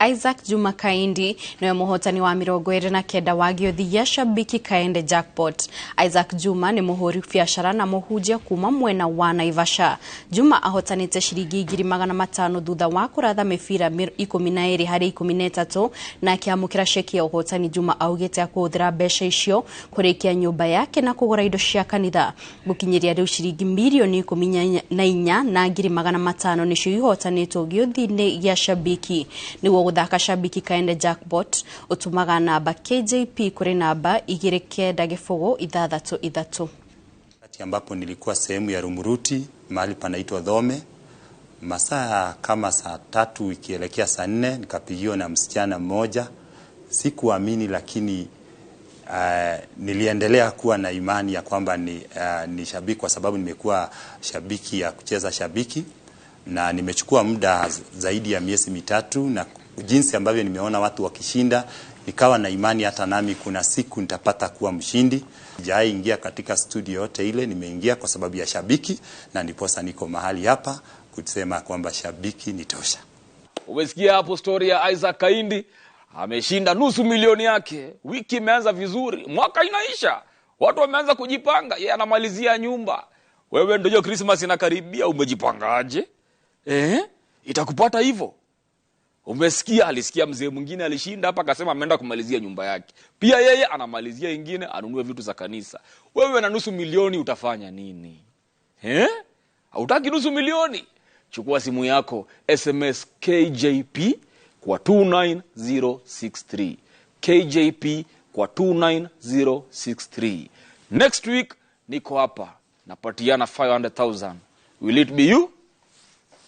Isaac Juma Kaindi niwe muhotani wa 29 wa gĩũthi gĩa Shabiki Kaende Jackpot. Isaac Juma nĩ mũhũri biacara na mũhunjia kuma mwena wa Naivasha. Juma ahotanĩte ciringi 500,000 thutha wa kũratha mĩbira 12 harĩ 13 na akĩamũkĩra ceki ya ũhotani. Juma augĩte akũhũthĩra mbeca icio kũrĩkia nyũmba yake na kũgũra indo cia kanitha. Gũkinyĩria rĩu ciringi mirioni 14 na 500,000 nĩcio ihotanĩtwo gĩũthi-inĩ gĩa Shabiki. Nĩguo gũthaka Shabiki Kaende Jackpot ũtũmaga namba KJP kũrĩ namba 29063. Wakati ambapo nilikuwa sehemu ya Rumuruti mahali panaitwa Dhome, masaa kama saa 3 ikielekea saa 4 nikapigiwa na msichana mmoja. Sikuamini, lakini niliendelea kuwa na imani ya kwamba ni shabiki, kwa sababu nimekuwa shabiki ya kucheza Shabiki na nimechukua muda zaidi ya miezi 3, na jinsi ambavyo nimeona watu wakishinda nikawa na imani hata nami kuna siku nitapata kuwa mshindi. Sijaingia katika studio yote ile, nimeingia kwa sababu ya Shabiki, na ndiposa niko mahali hapa kusema kwamba Shabiki ni tosha. Umesikia hapo story ya Isaac Kaindi, ameshinda 500,000 yake. Wiki imeanza vizuri, mwaka inaisha, watu wameanza kujipanga, yeye anamalizia nyumba. Wewe ndio Christmas inakaribia, umejipangaje? Itakupata hivyo. Umesikia, alisikia mzee mwingine alishinda hapa akasema ameenda kumalizia nyumba yake. Pia yeye anamalizia ingine anunue vitu za kanisa. Wewe na 500,000 utafanya nini? Hautaki 500,000? Chukua simu yako, SMS KJP kwa 29063. KJP kwa 29063. Next week niko hapa napatiana 500,000. Will it be you?